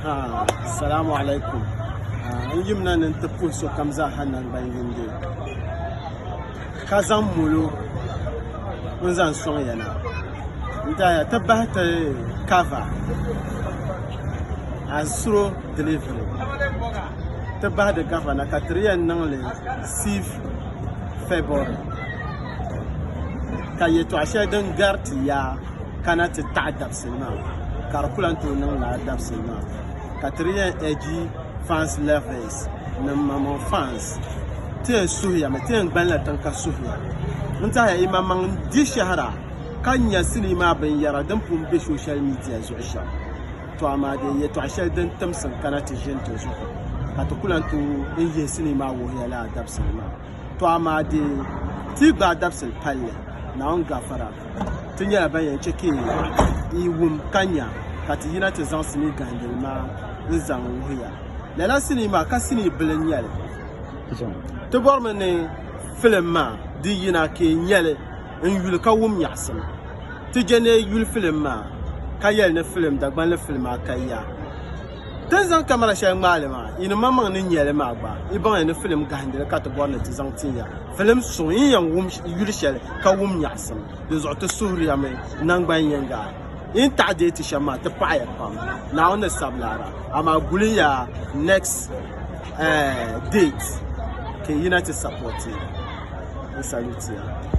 Ha, salamu alaikum. N yimna ni n ti puhi sokam zaaha nangban yindi ka zaŋ molo n zaŋ sɔŋ ya na. N tɛhiya ti bahi ti cover Asuro delivery ti bahi di cover na ka ti di yɛn niŋ li 6 February ka yɛltɔɣa shɛli din gari ti yaa kana ti taɣi dabisili maa ka di ku lahi tooi niŋ lala dabisili maa ka ti di yɛn ɛji fans lovers ni maŋmaŋ fans ti yɛn suhiya mi ti yɛn gbanila tiŋ ka suhiya n tɛhiya yi maŋmaŋ n di shɛhira ka nya sinii maa binyɛra din pun be social media zuɣu shɛm to amaa dee yɛltɔɣa shɛli din timsim kana ti ʒini ti zuɣu ka ti ku lahi tooi n yihi sinii maa wuhiya lala dabisili maa to amaa dee ti yi gbaai dabisili palli Naawuni gafara Ti nyɛla ban yɛn chɛ ka yi wum ka nya ka ti yina ti zaŋ sinii gahindili maa n-zaŋ wuhi ya. Lala sinii maa ka sinii bila n-nyɛ li. Ti bɔrimi ni filim maa di yina ka yi nya li n-yuli ka wum nyaɣisim. Ti je ni yi yuli filim maa ka yɛli ni filim Dagbanli filim maa ka ya. Ti ni zaŋ kamara shɛli ŋmaai li maa, yi ni maŋmaŋ ni nya li maa gba, yi baŋya ni filim gahindili ka ti bɔri ni ti zaŋ tin ya. Filim suŋ, yi ni yɛn wum yuli shɛli ka wum nyaɣisim, di zuɣu ti suhiriya mi naŋgban yiŋga. Yi ni taɣi deei ti shɛm maa, ti paɣiya pam. Naawuni ni sabi laara, amaa guliya next date ka yi yina ti support ya. N salute ya.